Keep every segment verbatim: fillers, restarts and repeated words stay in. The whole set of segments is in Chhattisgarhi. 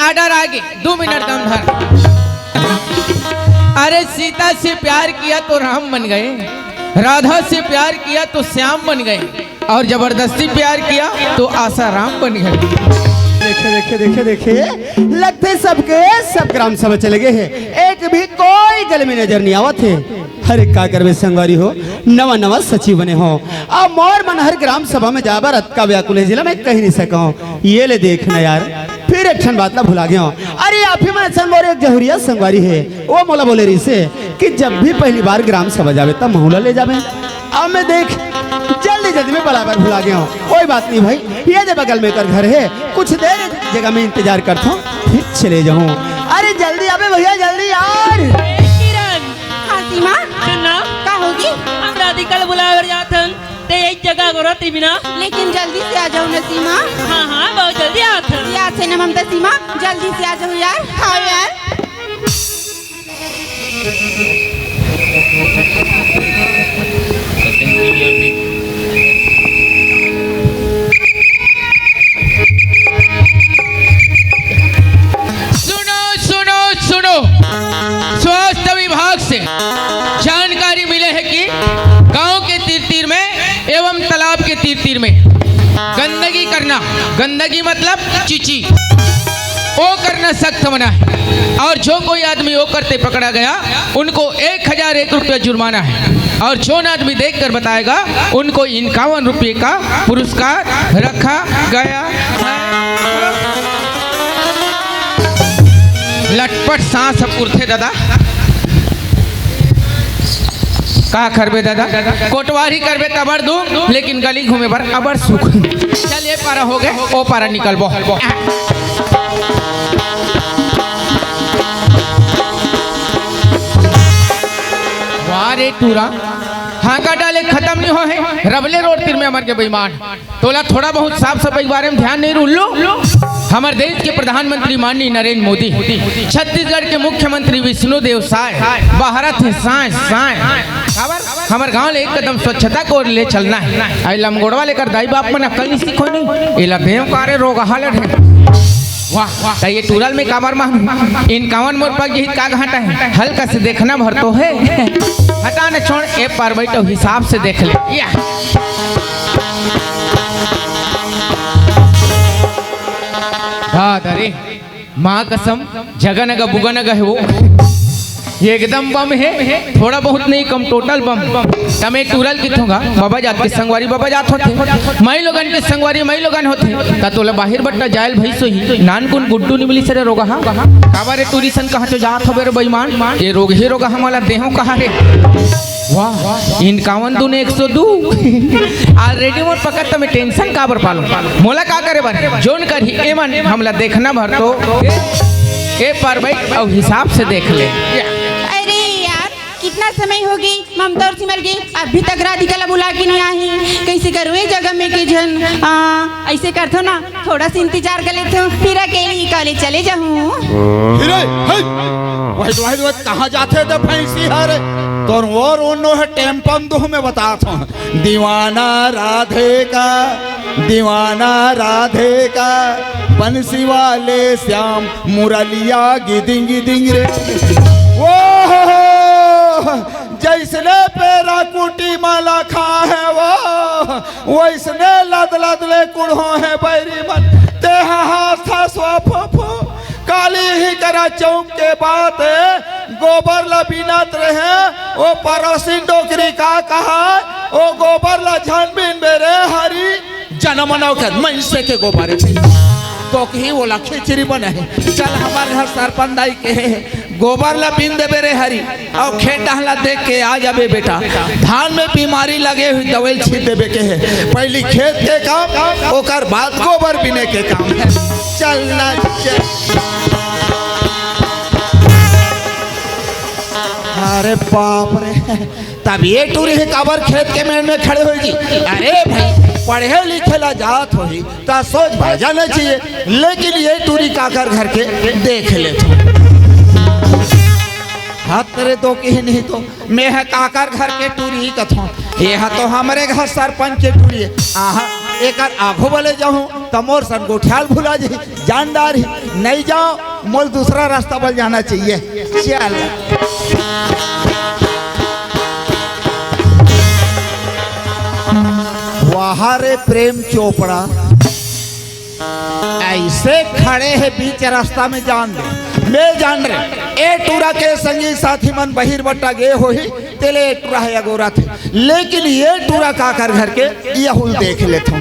आर्डर आगे, दो मिनट दम धर। अरे, सीता से प्यार किया तो राम बन गए, राधा से प्यार किया तो श्याम बन गए, और जबरदस्ती प्यार किया तो आसाराम बन गए। देखे, देखे, देखे, देखे, लगथे सबके सब ग्राम सभा चले गए हे, एक भी कोई गल में नजर नहीं आवत हे। अरे का करबे संगवारी हो, नवा नवा सचिव बने हो, अब मोर मन हर ग्राम सभा में जाए बर अतका व्याकुल हे, जेला मैं कहि नहीं सकंव। ये ले देख ना यार, फिर एक ठन बात ला भुला गेंव। अरे आप ही मन असन मोर एक जहुरिया संगवारी हे, वो मोला बोले रहिसे कि जब भी पहली बार ग्राम सभा जाबे त महू ला ले जाबे। अब मैं देख जल्दी जल्दी में बलाए बर भुला गेंव। कोई बात नहीं भाई, ये दे बगल में एकर घर हे, कुछ देर जगह में इंतजार करथंव, फिर चले जाहूं। अरे जल्दी आबे भैया, जल्दी यार। ए किरण, हाँ सीमा। सुन ना। का होगे? हम राधिका ला बुलाए बर जात हन, ते एक जगह को रहती बिना। लेकिन जल्दी से आ जाओ ना सीमा। हाँ, हाँ, बहुत जल्दी आत हन। याद से ना ममता सीमा, जल्दी से आ जाओ यार। हाँ यार। सुनो, सुनो, सुनो, स्वास्थ्य विभाग से जानकारी मिले हे कि गांव के तीर तीर में एवं तालाब के तीर तीर में गंदगी करना, गंदगी मतलब चीची, वो करना सख्त मना है। और जो कोई आदमी वो करते पकड़ा गया, उनको एक हजार एक रुपया जुर्माना है, और जोन आदमी देख कर बताएगा, उनको इक्यावन रुपये का पुरस्कार रखा गया है। लटपट सांस अब उठथे दादा। का करबे दादा, कोटवारी करबे तबर दू, लेकिन गली घूमे बर अबर सुख। चल, ये पारा हो गए, ओ पारा निकलबो। वाह रे टूरा, हांका डाले खतम नहीं हो हे, रबले रोड तीर में अमर के बेईमान। तोला थोड़ा बहुत साफ सफाई के बारे में ध्यान नहीं उल्लू। हमर देश के प्रधानमंत्री माननीय नरेंद्र मोदी, छत्तीसगढ़ के मुख्यमंत्री विष्णु देव साय, बहरत हे साय साय। काबर? हमर गांव ले एक कदम स्वच्छता को ले चलना है। आई लमगोड़वा लेकर दाई बाप मन अक्कल नहीं सीखो नहीं। एला देव कारे रोगहा लड़े। वाह, वाह। त ये टूरल में काबर मा इक्यावन मोर पग जिहित का घाटा है? हल्का से देखना भर तो है। हटा न छोड़, ए पर बैठो, हिसाब से देख ले। या। दादा रे, माँ कसम, जगनग बुगनग हे वो। ये एकदम बम हे, थोड़ा बहुत नहीं कम, टोटल बम। त मैं टूरल किथों गा, बाबा जात के संगवारी बाबा जात होथे, माई लोगन के संगवारी माई लोगन होथे। त तोला बाहिर बट्टा जायल भई सोही, नानकुन गुड्डू निमली सरे रोगहा। काबर रे टूरी सन कहाँ चो जात होबे रे बेईमान? ये रोगहे रोगहा हमला देहो कहा रे? वाह, इक्यावन दूने एक सौ दू। Already मोर पकड़ त मैं tension काबर पालूं? मोला का करे बर? जोन करही एमन हमला देखना भर तो। ए पर बैठ अउ हिसाब से देख ले। अरे यार, कितना समय होगे, ममता अउ सिमल गे अभी तक राधिका ला बुला के नहीं आही। कैसे करो ये जगह में के झन, आ, ऐसे करथो ना, थोड़ा सा इंतजार कर लेथो, फिर अकेली ही कॉलेज चले जाहूँ। हिरे, हे, वही, वही, वही, कहाँ जाथे त भैंसी हरे? तोर और उन्नो हे टेम्पम दुह में बताथों। दीवाना राधे का, दीवाना राधे का, बंसी वाले श्याम मुरलिया गिदिंग गिदिंग रे। वो जैसने पेरा कुटी माला खा है वो, वैसने लद लद ले कुढ़ो है बैरी मन। ते हा हाथ था स्वाफो फो। काली ही करा चौक के बात, गोबर ला बीनत रहे, ओ पड़ोसिन डोकरी का कहा, ओ गोबर ला झन बीनबे रे हरी। जनमनव कर, मइनसे के गोबर हे। तो कही ओला खिचड़ी बने हे। चल हमार घर सरपंच दाई के हे, गोबर ला बीन देबे रे हरी। अउ खेत डहन ला देख के आ जाबे बेटा, धान में बीमारी लगे हुई दवाई छीट देबे के हे। पहली खेत के काम, ओकर बाद गोबर बीने के काम हे। चल ना चल। अरे बाप रे, तब ये टूरी हे काबर खेत के मेड़ में खड़े होगी? अरे भाई, पढ़े लिखे ला जात होही, त सोच भाई जाना चाहिए, लेकिन ये टूरी काकर घर के देख ले तो। हाथ तेरे दो के ही नहीं तो, मैं ह काकर घर के टूरी कथों, ये ह तो हमरे घर सरपंच के टूरी हे। आहा, एकर आघू बले जाहूं त मोर सन गोठियाल भुला जाही, जान डारही। नहीं जाओ, मोल दूसरा रास्ता बल जाना चाहिए। चल। वाह रे प्रेम चोपड़ा, ऐसे खड़े हे बीच रास्ता में, जान दे। मैं जान रे, ए टूरा के संगी साथी मन बहिर बट्टा गे होही, तेले ए टूरा हे अगोरा थे। लेकिन ये टूरा काकर घर के, यहू ल देख लेथों।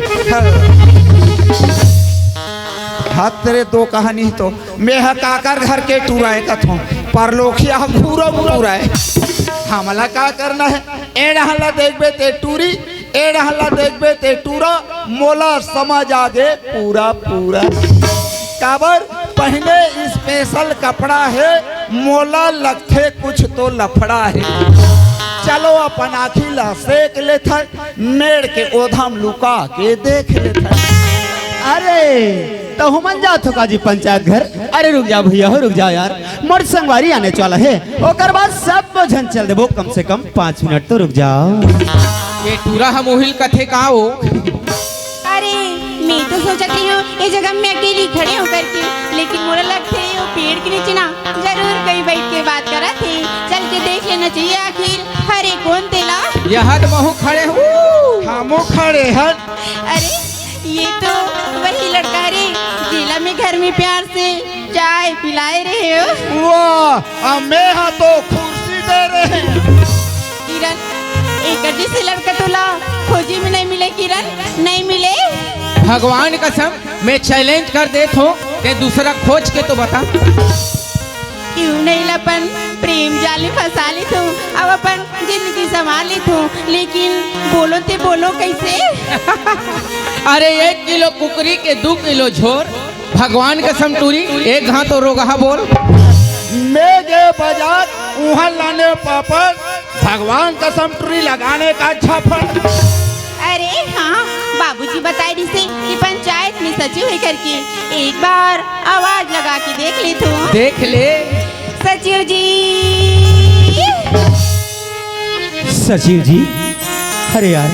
हत रे, दो कहानी तो मैं ह काकर घर के टूरा हे कथों, परलोकिया घूरा टूरा हे। हमला का करना हे? ए डहर ला देखबे ते टूरी, ए डहर ला देखबे ते टूरा, मोला समझ आगे पूरा पूरा। काबर? पहने स्पेशल कपड़ा हे, मोला लगथे कुछ तो लफड़ा हे। चलो अपन आँखी ला सेक लेथन, मेड़ के ओधा म लुका के देख लेथन। अरे, तहू मन जात हो का जी पंचायत घर? अरे रुक जा भैया हो, रुक जा यार, मोर संगवारी आने वाला हे, ओकर बाद सब झन चल देबो, कम से कम पाँच मिनट तो रुक जाओ। ये टूरा हम उहिल कथे का हो? अरे, मैं तो सोचत रही हूँ, ये जगह में अकेली खड़े होकर के, लेकिन मोला लगथे वो पेड़ के नीचे ना जरूर कोई बैठ के बात करत हे। चल के देख लेना चाहिए आखिर हरे कोन तेला। यह तो महू खड़े हूँ। हमू खड़े हन। अरे, ये तो वही लड़का हरे, जेला मैं घर में प्यार से चाय पिलाए रहे हो। वाह, अब मैं हा तो कुर्सी दे रहे। किरण, एकर जैसे लड़का तोला खोजी में नहीं मिले किरण, नहीं मिले। भगवान कसम, मैं चैलेंज कर देत हूँ, ते दूसरा खोज के तो बता। क्यों नहीं अपन प्रेम जाल में फंसा लेत हूँ, अब अपन जिंदगी संभाल लेत हूँ, लेकिन बोलो ते बोलो कैसे? अरे, एक किलो कुकरी के दू किलो झोर, भगवान कसम टूरी, एक घांव तो रोगहा बोल। मैं गे बाजार, उहाँ लाने पापड़, भगवान कसम टूरी लगाने का झापड़। अरे हाँ, बाबूजी बताए दिसे कि पंचायत में सचिव हे करके, एक बार आवाज लगा के देख ले तो। देख ले। सचिव जी। सचिव जी, अरे यार,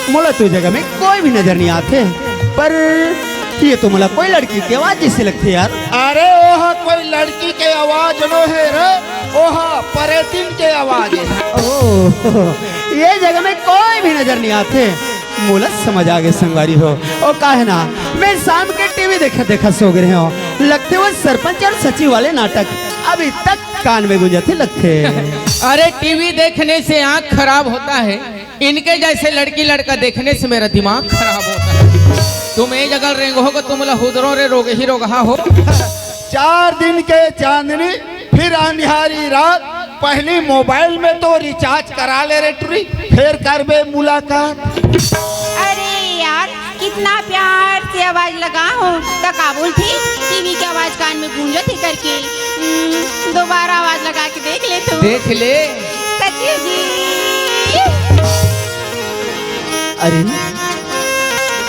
मोला तो जगह में कोई भी नजर नहीं आते, पर ये तो मोला कोई लड़की के आवाज जैसे लगथे यार। अरे ओहा कोई लड़की के आवाज नो हे रे, ओहा परेतिन के आवाज हे। ओ, ये जगह में कोई भी नजर नहीं आते। मोला समझ आ गे संगवारी हो। ओ काहे ना, मैं शाम के टीवी देखत देखत सो गे रहेंव। लगथे वो सरपंच और सचिव वाले नाटक अभी तक कान में गूंजत हे लगथे। अरे टीवी देखने से आंख खराब होता है, इनके जैसे लड़की लड़का देखने से मेरा दिमाग खराब होता है। तुम ए जगह रेंगो हो, तुमला हुदरो रे रोगही रोगहा हो। चार दिन के चांदनी, फिर अंधियारी रात। पहली मोबाइल में तो रिचार्ज करा ले रे टुरी, फिर करबे मुलाकात। अरे यार, कितना प्यार से आवाज लगा हो, त का बोलथे? टीवी के आवाज कान में गूंजत हे करके। हम्म, दोबारा आवाज लगा के देख ले तो। देख ले। सचिव जी। अरे,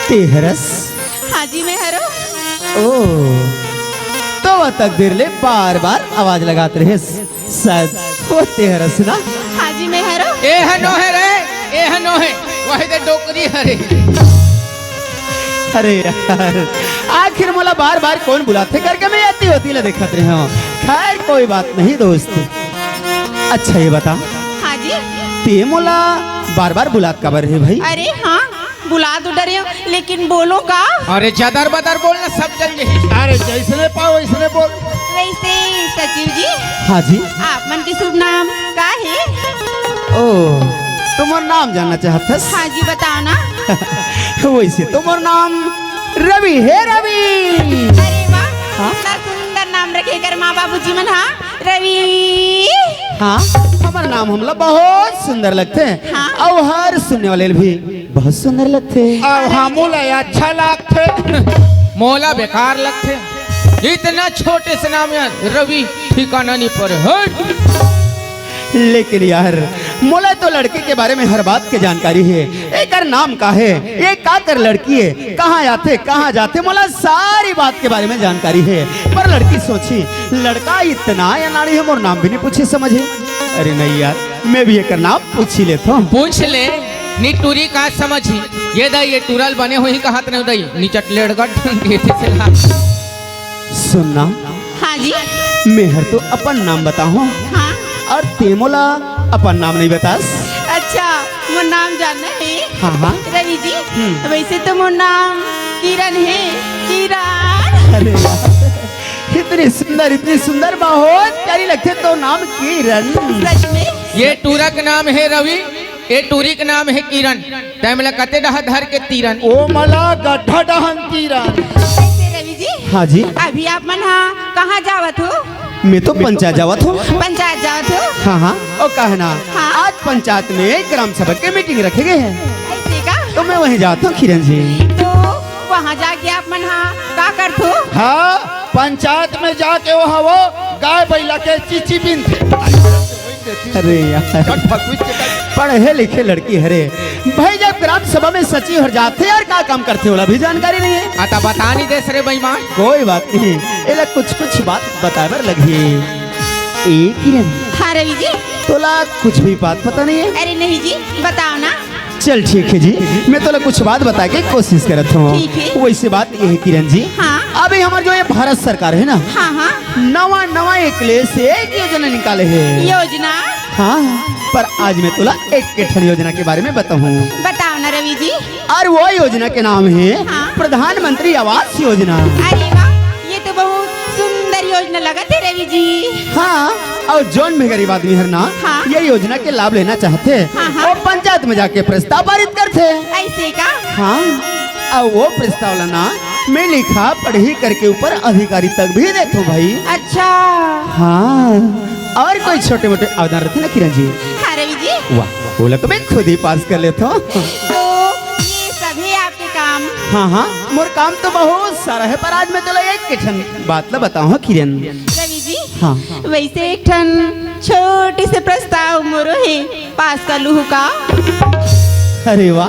ते हरस? हाँ जी, मैं हरो। ओ, तो वो तकदीर ले बार-बार आवाज लगात रहेस। शायद वो ते हरस ना? हाँ जी, मैं हरो। ए ह नो हे रे, ए ह नो हे, वही दे डोकरी हरे। अरे यार, आखिर मोला बार-बार कौन बुलाथे करके मैं एती ओती ला देखत रहेंव। खैर, कोई बात नहीं दोस्त। अच्छा, ये बता, हाँ जी। ते मोला बार-बार बुलात काबर हे भाई? अरे हाँ, बुला तो डरे हो, लेकिन बोलो का? अरे जदर बदर बोलना, सब चल जाही। अरे जैसने पाओ वैसने बोल। वैसे सचिव जी, हाँ जी। आप मन के शुभ नाम का हे? ओ, तुमर नाम जानना चाहत हस? हाँ जी, बताओ ना। वैसे तुमर नाम रवि हे, रवि। अरे वाह, हाँ? इतना सुंदर नाम रखे कर माँ बाबूजी मन, हाँ? रवि। हाँ, हमर नाम हमला बहुत सुंदर लगथे। हाँ। अउ हर सुनने वाले ल भी बहुत सुंदर लगथे। अउ हमू ला अच्छा लगथे। मोला बेकार लगथे। इतना छोटे से नाम यार, रवि ठिकाना नहीं पड़े। हट। लेकिन यार, मोला तो लड़की के बारे में हर बात के जानकारी हे। एकर नाम का हे? ये काकर लड़की हे? कहाँ आथे, कहाँ जाथे, मोला सारी बात के बारे में जानकारी हे। पर लड़की सोची, लड़का इतना अनाड़ी हे, मोर नाम भी नहीं पूछे समझे। अरे नहीं यार, मैं भी एकर नाम पूछ ही लेथों। पूछ ले। नी टूरी का समझी? ये दई, ये टूरा ल बने होही कहत नहीं दई, निचट लेड़गट, एती से ला। सुनना, हाँ जी। मेहर तो अपन नाम बताहूँ, हाँ। और ते मोला अपन नाम नहीं बतास। अच्छा, मोर नाम जानना है? हाँ, हाँ। रवि जी, हम्म। वैसे तो मोर नाम किरण है, किरण। अरे यार, इतनी सुंदर, इतनी सुंदर, बहुत प्यारी लगथे तोर नाम किरण। सच में? ये टूरा के नाम है रवि, ये टूरी के नाम है किरण। तै मोला कते डहा धर के तीरन। ओ मला गड्ढा डहन तीरन। कैसे रवि जी? हाँ जी। अभी आप मन हा कहाँ जावत हो? मैं तो पंचायत जावत हूँ। पंचायत जावत हो? हाँ, हाँ। ओ, का हे ना, हाँ। आज पंचायत में ग्राम सभा के मीटिंग रखे गए हैं। ऐसे का? तो मैं वहीं जाता हूँ, किरण जी। तो वहाँ जाके आप मन हा का करथो? हाँ, पंचायत में जाके वो हवो गाय बैला के चीची बीनथे। अरे यार। पढ़े लिखे लड़की हरे भाई, जब ग्राम सभा में सचिव हर जाथे यार, का काम करथे, ओला भी जानकारी नहीं है। आ, त बता नहीं देस रे बेईमान। कोई बात नहीं, एला कुछ कुछ बात बताए बर लगही। ए किरण। हाँ रवि जी। तोला कुछ भी बात पता नहीं है? अरे नहीं जी, बताओ ना। चल ठीक है जी, मैं तोला कुछ बात बताए के कोशिश करत हूँ। ठीक है। वैसे बात ये है किरण जी, हाँ। अभी हमार जो ये भारत सरकार है ना, हाँ, हाँ। नवा नवा एक ले से एक योजना निकाले है। योजना? हाँ, पर आज मैं तोला एक के ठन योजना के बारे में बताहूँ। बताओ ना रवि जी। और वो योजना के नाम है हाँ। प्रधानमंत्री आवास योजना। अरे वाह, ये तो बहुत सुंदर योजना लगत है रवि जी। हाँ, और जौन भी गरीब आदमी हर ना हाँ। ये योजना के लाभ लेना चाहथे, हाँ, हाँ। वो पंचायत में जाके प्रस्ताव पारित करथे। ऐसे का? हाँ, और वो प्रस्ताव ला ना मैं लिखा पढ़ी करके ऊपर अधिकारी तक भी देथो भाई। अच्छा। हाँ, और कोई छोटे मोटे आवेदन रथे ना किरण जी? हाँ रवि जी। वाह, ओला तो मैं खुद ही पास कर लेथो। तो ये सभी आपके काम? हाँ, हाँ, मोर काम तो बहुत सारा है, पर आज मैं तोला एक के ठन बात ला बताहूँ किरण। रवि जी, हाँ। वैसे एक ठन छोटे से प्रस्ताव मोरो हे, पास कर लूहू का? अरे वाह,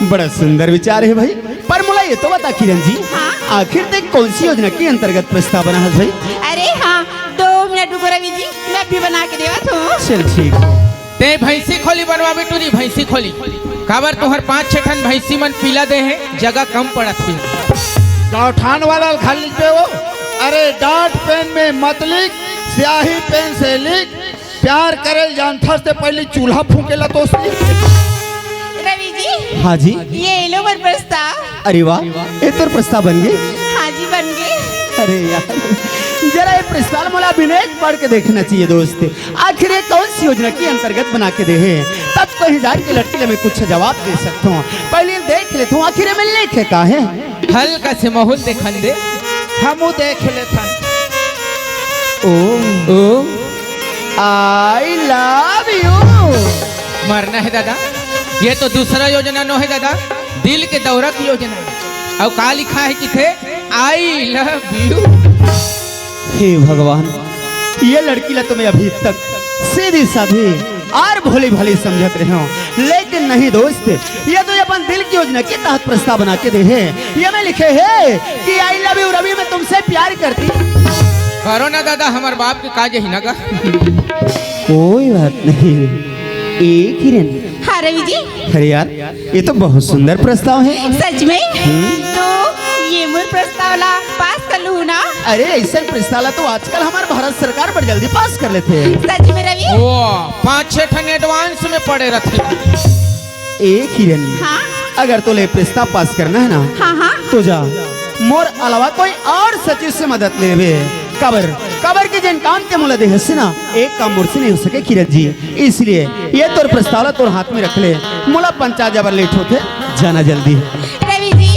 बड़ा सुंदर विचार है भाई। पर मोला ये तो बता किरण जी, हाँ। आखिर ते कौन सी योजना के अंतर्गत प्रस्ताव बना है भाई? अरे हाँ, दो मिनट रुको रवि जी, मैं अभी बना के देवत हूँ। चल ठीक है। ते भैंसी खोली बनवा बेटू जी, भैंसी खोली। काबर तुहर पाँच छह ठन भैंसी मन पीला दे हे, जगह कम पड़त हे। गौठान वाला ल खाली पे वो, अरे डार्ट पेन में मत लिख, स्याही पेन से लिख। प्यार करे ल जानथस ते पहली चूल्हा फूके ला तो सी। रवि जी। हाँ जी। ये लो मोर प्रस्ताव। अरे वाह, ये तोर प्रस्ताव बन गए। हाँ जी, बन गए। अरे यार, जरा ये प्रस्ताव मोला बिना एक पढ़ के देखना चाहिए दोस्त। आखिर ये कौन सी योजना के अंतर्गत बना के दे हे? तब कहीं जाके लड़की ले मैं कुछ जवाब दे सकता हूँ। पहले देख लेता हूँ आखिर ये में लिखे का है। हल्का से माहौल देखन दे। हमू देख लेथन। ओ, ओ, I love you। मरना है दादा, ये तो दूसरा योजना नो है दादा, दिल के दौरा की योजना है। अउ का लिखा है किथे? I love you। हे भगवान, ये लड़की ला तो मैं अभी तक सीधी साधी और भोली भाली समझत रहे हूँ, लेकिन नहीं दोस्त, ये तो अपन दिल की योजना के तहत प्रस्ताव बना के दे हे। ये में लिखे हे कि I love you रवि, मैं तुमसे प्यार करती। करो ना दादा, हमार बाप के काज ही ना का। कोई बात नहीं। ए किरण। हाँ रवि जी। अरे यार, ये तो बहुत सुंदर प्रस्ताव है। सच में? हम्म। तो ये मोर प्रस्ताव ला पास कर लूँ ना? अरे, ऐसा प्रस्ताव ला तो आजकल हमार भारत सरकार बड़ जल्दी पास कर लेथे। सच में रवि? वो पाँच छह ठन एडवांस में पड़े रहते। ए किरण, हाँ? अगर तोले प्रस्ताव पास करना है ना, हाँ, हाँ। तो जा, मोर अलावा कोई और सचिव से मदद लेवे। काबर, काबर के जेन काम ते मोला दे हस ना, एक काम मोर से नहीं हो सके किरण जी। इसलिए ये तोर प्रस्ताव ला तोर हाथ में रख ले। मोला पंचायत जाबर लेट होथे, जाना जल्दी है। रवि जी।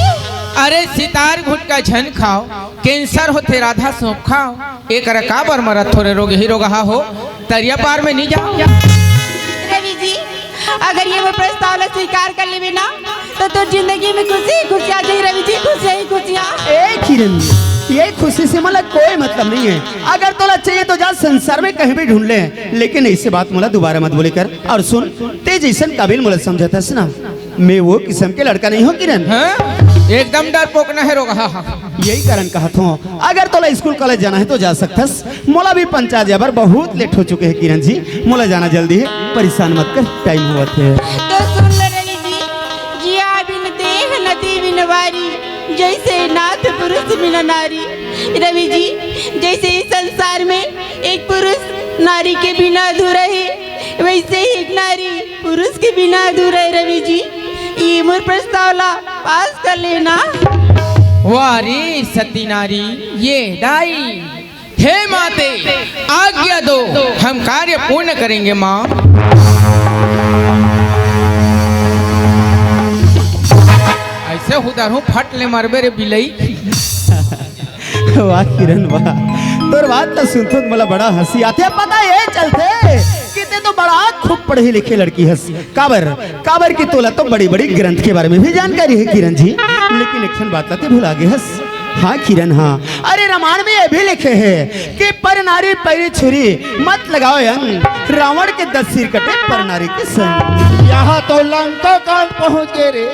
अरे सितार घुटका झन खाओ, कैंसर होथे राधा सौंफ खाओ। एकरा काबर मरत हो रे रोगही रोगहा हो, तरिया पार में नहीं जाओ। रवि जी, अगर ये मोर प्रस्ताव ला स्वीकार कर लेबे ना, तो तोर जिंदगी में खुशी ही खुशी आ जाही रवि जी, खुशी ही खुशियाँ। ए किरण, ये खुशी से मोला कोई मतलब नहीं है। अगर तोला चाहिए तो जा संसार में कहीं भी ढूंढ ले, लेकिन ऐसे बात मोला दोबारा मत बोले कर। और सुन, ते जैसन काबिल मोला समझत हस ना, मैं वो किस्म के लड़का नहीं हूँ किरण। हाँ? एकदम डरपोक ना है रोगहा। यही कारण कहत हूँ, अगर तोला स्कूल कॉलेज जाना है तो जा सकथस। मोला भी पंचायत जाबर बहुत लेट हो चुके है किरण जी, मोला जाना जल्दी है, परेशान मत कर, टाइम होवत है। तो सुन ले रवि जी, जैसे नाथ पुरुष बिना नारी। रवि जी, जैसे इस संसार में एक पुरुष नारी के बिना अधूरा है, वैसे ही एक नारी पुरुष के बिना अधूरा है। रवि जी, ये मोर प्रस्ताव ला पास कर लेना। वाह रे सती नारी, ये दाई। हे माते, आज्ञा दो, हम कार्य पूर्ण करेंगे माँ। ऐसे उधर हूँ, फट ले मरबे रे बिलई। वाह किरण वाह, तोर बात ला सुनथों त मोला बड़ा हंसी आथे। पता ये चलथे कि ते तो बड़ा खूब पढ़े लिखे लड़की हस। काबर, काबर कि तोला तो बड़ी बड़ी ग्रंथ के बारे में भी जानकारी है किरण जी, लेकिन एक ठन बात ला ते भुला गे हस। हाँ किरण, हाँ, अरे रामायण में ये भी लिखे है कि पर नारी पैरी छुरी, मत लगाओ अंग, रावण के दस सिर कटे पर नारी के संग। यहाँ तो लंका कांड पहुंच गए रे।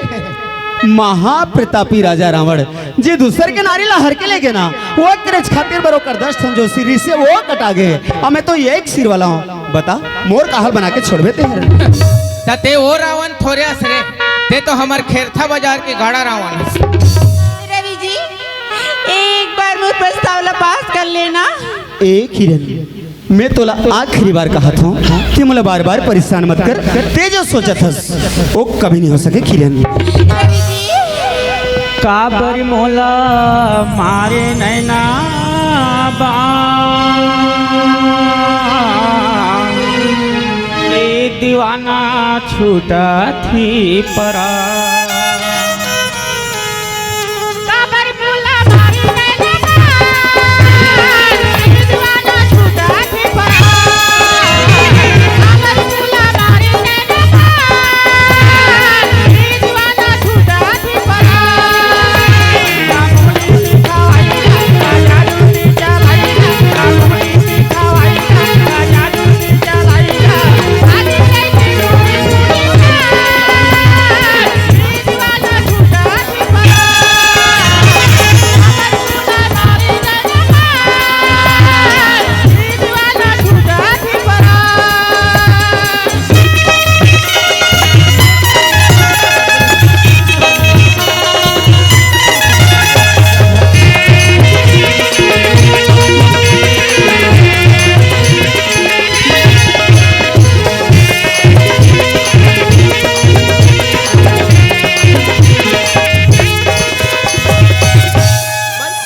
महाप्रतापी राजा रावण जे दूसर के नारी ला हर के ले गे ना, वो करे खातिर बरोकर दस ठन जो सिर से वो कटा गे। अब मैं तो एक सिर वाला हूँ, बता मोर का हाल बना के छोड़बे ते हर। त ते वो रावण थोरे अस रे, ते तो हमर खेरथा बाजार के गाड़ा रावण हस। रवि जी, एक बार मोर प्रस्ताव ला पास कर लेना। ए किरण, मैं तोला आखिरी बार कहत हूँ कि मोला बार बार परेशान मत कर। ते जो सोचत हस वो कभी नहीं हो सके किरण। रवि जी, काबर मोला मारे नैना बा, ए दीवाना छूटत ही परा। काबर मोला मारे नैना बा, ए दीवाना छूटत ही परा। काबर मोला मारे नैना बा, ए दीवाना छूटत बस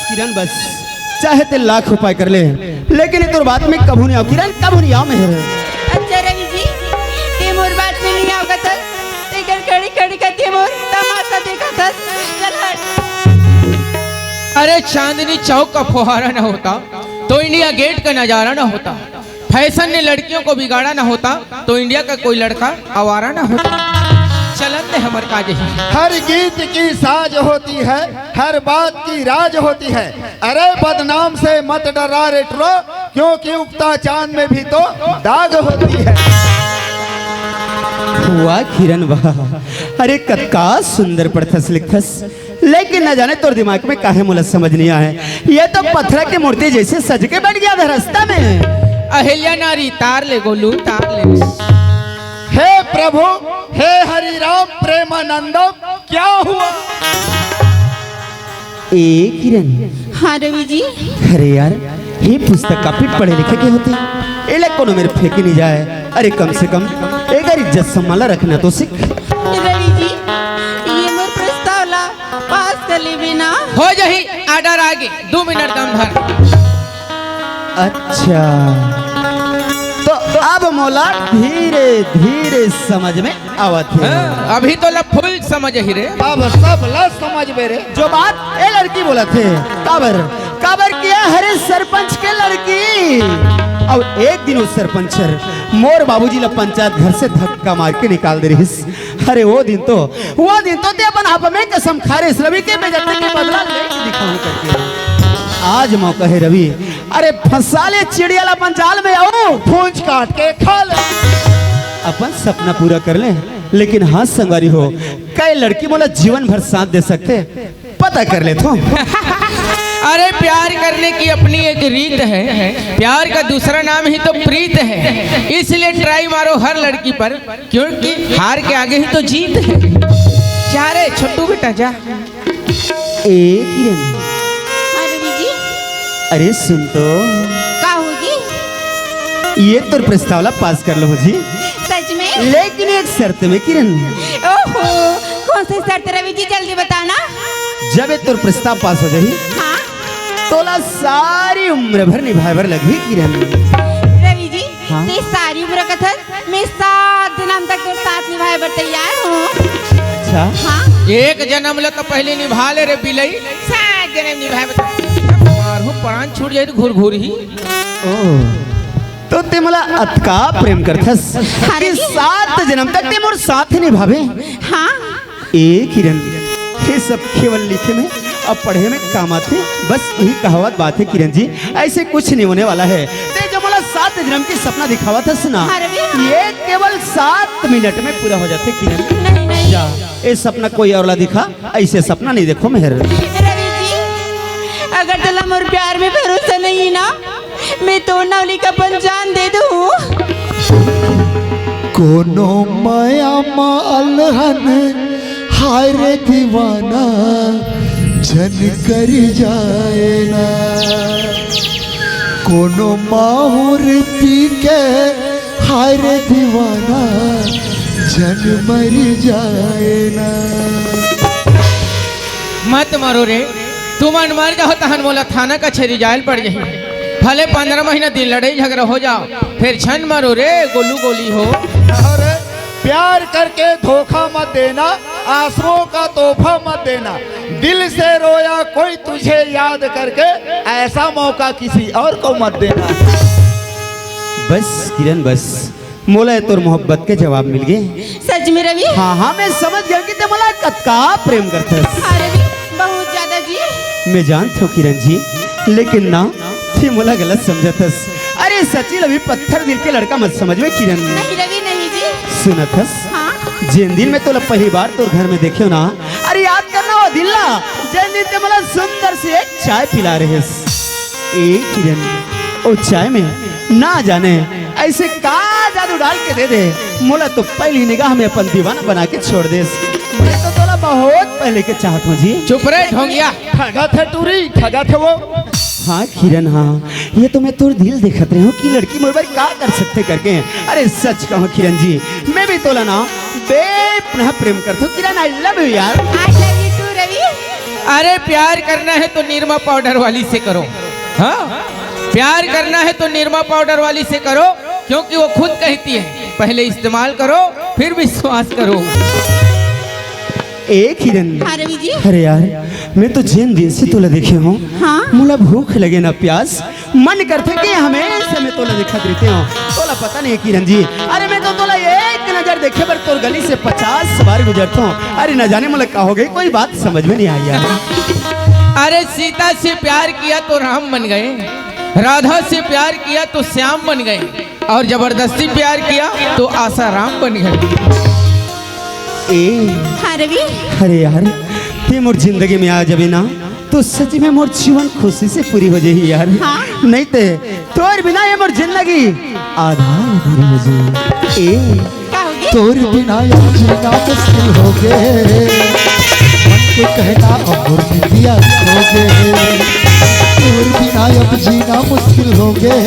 किरण बस, चाहे ते लाख उपाय कर ले, लेकिन ये तोर बात में कभू नहीं आओ किरण, कभू नहीं आओ मैं। अच्छा रवि जी, ते मोर बात में नहीं आओ कथस, ते कर कड़ी कड़ी करती मोर तमाशा देखा थस। चल हट। अरे चांदनी चौक का फुहारा ना होता तो इंडिया गेट का नजारा ना होता। फैशन ने लड़कियों को बिगाड़ा ना होता तो इंडिया का कोई लड़का आवारा ना होता। चलन ने हमर का जही। हर गीत की साज होती है, हर बात की राज होती है। अरे बदनाम से मत डरा रे टुरा, क्योंकि उगता चांद में भी तो दाग होती है। वाह किरण वाह, अरे कतका सुंदर पढ़थस लिखथस। लेकिन न जाने तोर दिमाग में काहे मोला समझ नहीं आए, ये तो पत्थर के मूर्ति जैसे सज के बैठ गया था रास्ता में। अहिल्या नारी तार ले गोलू तार ले। हे प्रभु, हे हरि राम प्रेमानंदम, क्या हुआ? ए किरण। हाँ रवि जी। अरे यार, ये पुस्तक काफी पढ़े लिखे के होते, एला कोनो मेर फेंके नहीं जाए। अरे कम से कम एकर इज्जत सम्मान ला रखना तो सीख। रवि जी, ये मोर प्रस्ताव ला पास कर लेबे ना। हो जाही, ऑर्डर आगे, दो मिनट दम धर। अच्छा, तो अब मोला धीरे धीरे समझ में आवत हे। हाँ, अभी तो ला फुल समझ ही रे। अब सब ला समझ में रे। जो बात ए लड़की बोलत हे, काबर, काबर किया हरे सरपंच के लड़की। अब एक दिन उस सरपंच हर मोर बाबूजी ला पंचायत घर से धक्का मार के निकाल दे रहिस। अरे वो दिन तो, वो दिन तो ते अपन आप में कसम खा रहे, रवि के बेइज्जती के बदला लेके दिखाऊं करके। आज मौका है रवि, अरे फंसा ले चिड़िया ला अपन जाल में, आओ पूंछ काट के खा ले, अपन सपना पूरा कर ले। लेकिन हाँ संगवारी हो, कई लड़की मोला जीवन भर साथ दे सकते, पता कर ले तो। अरे प्यार करने की अपनी एक रीत है, प्यार का दूसरा नाम ही तो प्रीत है, इसलिए ट्राई मारो हर लड़की पर, क्योंकि हार के आगे ही तो जीत है। जा रे छोटू बेटा जा। ए किरण। हाँ रवि जी। अरे सुन तो। का होगे? ये तोर प्रस्ताव ला पास कर लूं जी। सच में? लेकिन एक शर्त में किरण। ओहो, कौन सी शर्त रवि जी, जल्दी बताना। जब ये तोर प्रस्ताव पास हो जाही, हाँ। तोला सारी उम्र भर निभाए बर लगही किरण। रवि जी, हाँ? ते सारी उम्र कथस, मैं सात जनम तक तोर साथ निभाए बर तैयार हूँ। अच्छा। हाँ। एक जनम ले तो पहले निभा ले रे बिलई, सात जनम निभाए बर। मारहूँ, प्राण छूट जाए तो घुर घुर ही। ओ, तो ते मोला अतका प्रेम करथस हाँ कि जी। सात जनम तक ते मोर साथ निभाबे। हाँ। ए किरण, ये सब केवल लिखे में अउ पढ़े में काम आथे। बस यही कहावत बात है किरण जी, ऐसे कुछ नहीं होने वाला है। ते जो मोला सात जनम के सपना दिखावत हस ना, हाँ रवि, हाँ। ये केवल सात मिनट में पूरा हो जाथे किरण। नहीं, नहीं। जा, ये सपना कोई और ला दिखा, ऐसे सपना नहीं देखो मेहर। रवि जी, अगर तोला मोर प्यार में भरोसा नहीं ना, मैं तोर नाम लिख अपन जान दे दूँ। कोनो मया मा अलहन, हाय रे दीवाना, झन कर जाए ना। कोनो माहुर पी के, हाय रे दीवाना, झन मर जाए ना। मत मरो रे, तुमन मर जाओ तहन मोला थाना कचहरी जायल पड़ जाही। भले पंद्रह महीना दिन लड़ाई झगड़ा हो जाओ, फिर झन मरो रे गोलू गोली हो। अरे प्यार करके धोखा मत देना, आंसुओं का तोहफा मत देना, दिल से रोया कोई तुझे याद करके, ऐसा मौका किसी और को मत देना। बस किरण बस, मोला ये तोर मोहब्बत के जवाब मिल गे। सच में रवि? हाँ, हाँ, मैं समझ गेंव कि ते मोला कतका प्रेम करथस। हाँ रवि, बहुत ज्यादा जी। मैं जानत हूँ किरण जी, लेकिन ना, ते मोला गलत समझत हस। अरे सचिन अभी पत्थर दिल के लड़का मत समझ में किरण। नहीं रवि, नहीं जी। सुनत हस? हाँ। जेन दिन मैं तोला पहली बार तोर घर में देखेंव ना, अरे याद करना वो दिन ला, जेन दिन ते मोला सुंदर सी एक चाय पिला रहेस। ए किरण, ओ चाय में ना जाने ऐसे का जादू डाल के दे दे, मोला तो पहली निगाह में अपन दीवाना बना के छोड़ देस। मैं तो तोला बहुत पहले के चाहत हूँ जी। चुप रे ढोंगिया। ठगत हे टूरी, ठगत हे वो। हाँ किरण, हाँ, ये तो मैं तोर दिल देखत रहे हूँ कि लड़की मोर बर का कर सकथे करके। अरे सच कहूँ किरण जी, मैं भी तोला ना बेपनाह प्रेम करत हूँ किरण, I love you यार। I love you too रवि। अरे प्यार करना है तो निरमा पाउडर वाली से करो। हाँ, प्यार करना है तो निरमा पाउडर वाली से करो, क्योंकि वो खुद कहती है, पहले इस्तेमाल करो, फिर विश्वास करो। ए किरण। हाँ रवि जी। अरे यार, मैं तो जेन दिन से तोला देखे हूँ, हाँ। मोला भूख लगे ना प्यास, मन करथे कि हमेशा मैं तोला देखत रहितेंव। तोला पता नहीं किरण जी, अरे मैं तो तोला एक नजर देखे बर तोर गली से पचास बार गुजरत हूँ। अरे न जाने मोला का हो गई, कोई बात समझ में नहीं आई यार। अरे सीता से प्यार किया तो राम बन गए, राधा से प्यार किया तो श्याम बन गए, और जबरदस्ती प्यार किया तो आसाराम बन गए। ए, हाँ रवि। अरे यार, ते मोर जिंदगी में आ जाबे ना, तो सच में मोर जीवन खुशी से पूरी हो जाही यार। हाँ। नहीं ते तोर बिना ये मोर जिंदगी आधा अधूरी हो जाही। ए, का होगे? तोर बिना अब जीना मुश्किल होगे, मन के कहना अब मोर निंदिया खोगे। तोर बिना अब जीना मुश्किल होगे,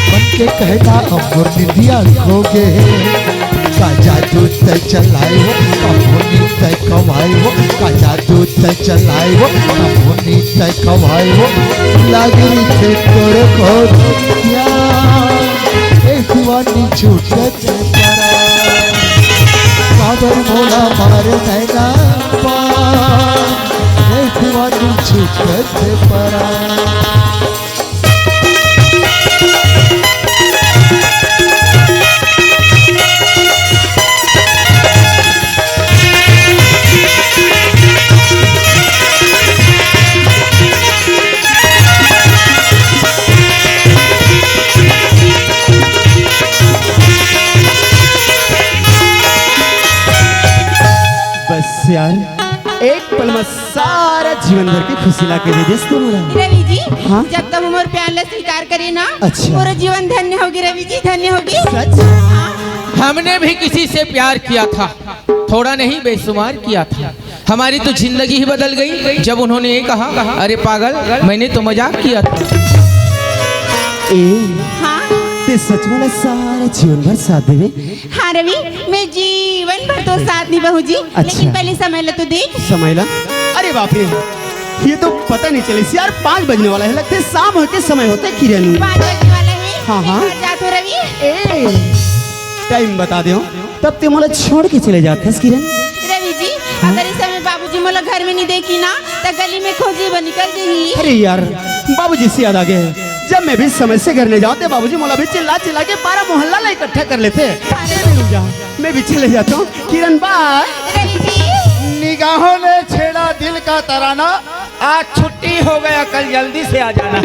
मन के कहना अब मोर निंदिया खोगे। का जादू तै चलाए हो, का होनी तै कमाए हो, का जादू तै चलाए हो, का होनी तै कमाए हो। लाग रही थे तोर खोजिया, ए दीवानी छूटत परा। काबर मोला मारे नैना पा, ए दीवानी छूटत परा। बस यार, एक पल में सारा जीवन भर के खुशी ला के दे देस तू मोला। रवि जी, हाँ? जब तब हमर प्यार ला स्वीकार करे ना, अच्छा। पूरा जीवन धन्य होगे रवि जी, धन्य होगे। सच? हाँ। हमने भी किसी से प्यार किया था, थोड़ा नहीं बेशुमार किया था। हमारी तो जिंदगी ही बदल गई जब उन्होंने ये कहा, "अरे पागल, मैंने तो मजाक किया था।" ए, हाँ। ते सच में सारा जीवन भर साथ देवे? हाँ रवि, मैं जीवन भर तोर साथ निभाहूँ जी। अच्छा। लेकिन पहले समय ला तो देख। समय ला? अरे बाप रे, ये तो पता नहीं चलिस यार, पाँच बजने वाला है, लगथे शाम होके समय होथे किरण। पाँच बजने वाला है। हाँ, हाँ। मैं घर जात हूँ रवि। ए, टाइम बता दे हो, तब ते मोला छोड़ के चले जाथस किरण। रवि जी, हाँ? अगर इस समय बाबूजी मोला घर में नहीं देखी ना, तो गली में खोजी बर निकल जाही। अरे यार, बाबूजी से याद आ गया है, जब मैं भी समय से घर नहीं जाऊँ तो बाबूजी मोला भी चिल्ला चिल्ला के पारा मोहल्ला ला इकट्ठा कर लेथे। अरे। मैं भी रुक जा, मैं भी चले जाता हूँ। किरण, बाय। रवि जी। निगाहों ने छेड़ा दिल का तराना, आज छुट्टी हो गया, कल जल्दी से आ जाना।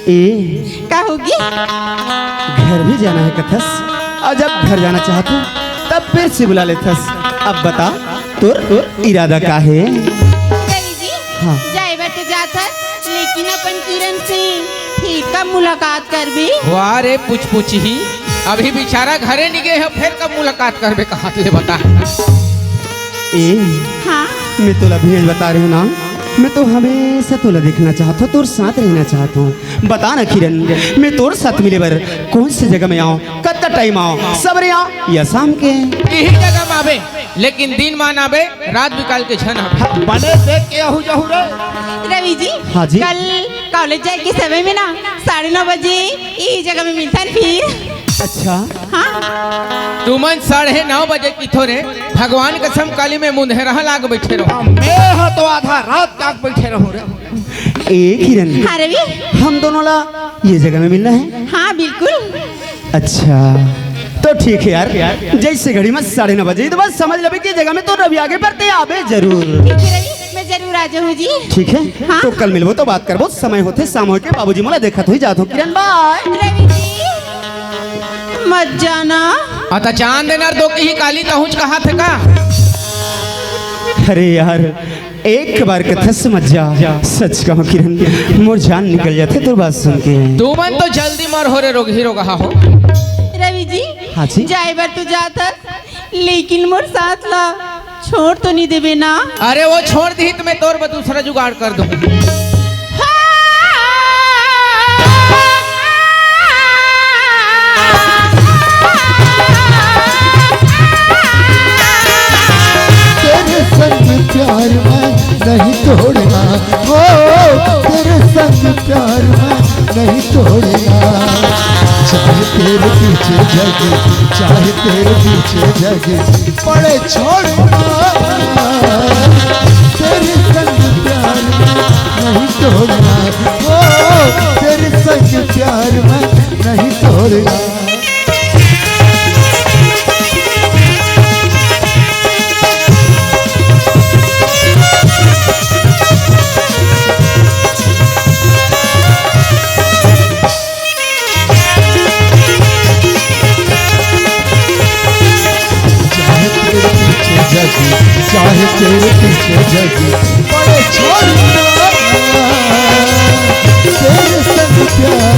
ए, का होगे? घर भी जाना है कथस, और जब घर जाना चाहत हो, तब फिर से बुला लेथस। अब बता, तोर इरादा का है? रवि जी, हाँ। जाए बर तो जात हस, लेकिन अपन किरण से फिर कब मुलाकात करबे? वाह रे पुचपुची, अभी बेचारा घरे नहीं गए हो, फिर कब मुलाकात करबे, कहाँ ले बता? ए, हाँ? मैं तोला अभी बता रही हूँ ना, मैं तो हमेशा तोला देखना चाहत हूँ, तोर साथ रहना चाहत हूँ। बता ना किरण, मैं तोर साथ मिले बर कौन सी जगह में आऊँ, कत्ता टाइम आऊँ, सबरे आऊँ या शाम के? यही जगह में आबे, लेकिन दिन मान आबे, रात बिकाल के झन आबे। हाँ, बने देख के आहू जहू रे। रवि जी, हाँ जी। कल कॉलेज जाए के समय में ना साढ़े नौ बजे यही जगह में मिलथन फिर। अच्छा। हाँ। तुमन साढ़े नौ बजे किथो रे, भगवान कसम काली में मुंधेरहा लाग बैठे रहो। हाँ, मैं हा तो आधा रात जाग बैठे रहूं रे। ए किरण, हाँ रवि। हम दोनों ला ये जगह में मिलना है? हाँ बिल्कुल। अच्छा, तो ठीक है यार, जैसे घड़ी में साढ़े नौ बजे, तो बस समझ लेबे कि जगह में तो रवि आगे पर ते आबे जरूर। ठीक है रवि, मैं जरूर आ जाऊँ जी। ठीक है, हाँ। तो कल मिलबो तो बात करबो, समय होथे शाम होके बाबूजी मोला देखत हुई जात हो। किरण, बाय। रवि जी, मत जाना। अता चांद नर दो की ही काली तहुच कहा थे का? अरे यार, एक बार कथस मत जा। सच कहो किरण, मोर जान निकल जाथे तोर बात सुन के। तुमन तो जल्दी मर हो रे रोगही रोगहा हो। रवि जी, हाँ जी। जाए बर तो जात हस, लेकिन मोर साथ ला छोड़ तो नहीं देबे ना? अरे वो छोड़ दी तो मैं तोर बर दूसरा जुगाड़ कर दूं। तेरे संग प्यार मैं नहीं तोड़ना, ओ, तेरे संग प्यार मैं नहीं तोड़ना। चाहे तेरे पीछे जग, चाहे तेरे पीछे जग पड़े, छोड़ना। तेरे संग प्यार मैं नहीं तोड़ना, ओ, तेरे संग प्यार मैं नहीं तोड़ना। चाहे तेरे पीछे जग, चाहे तेरे पीछे जग पड़े, छोड़ना। तेरे संग प्यार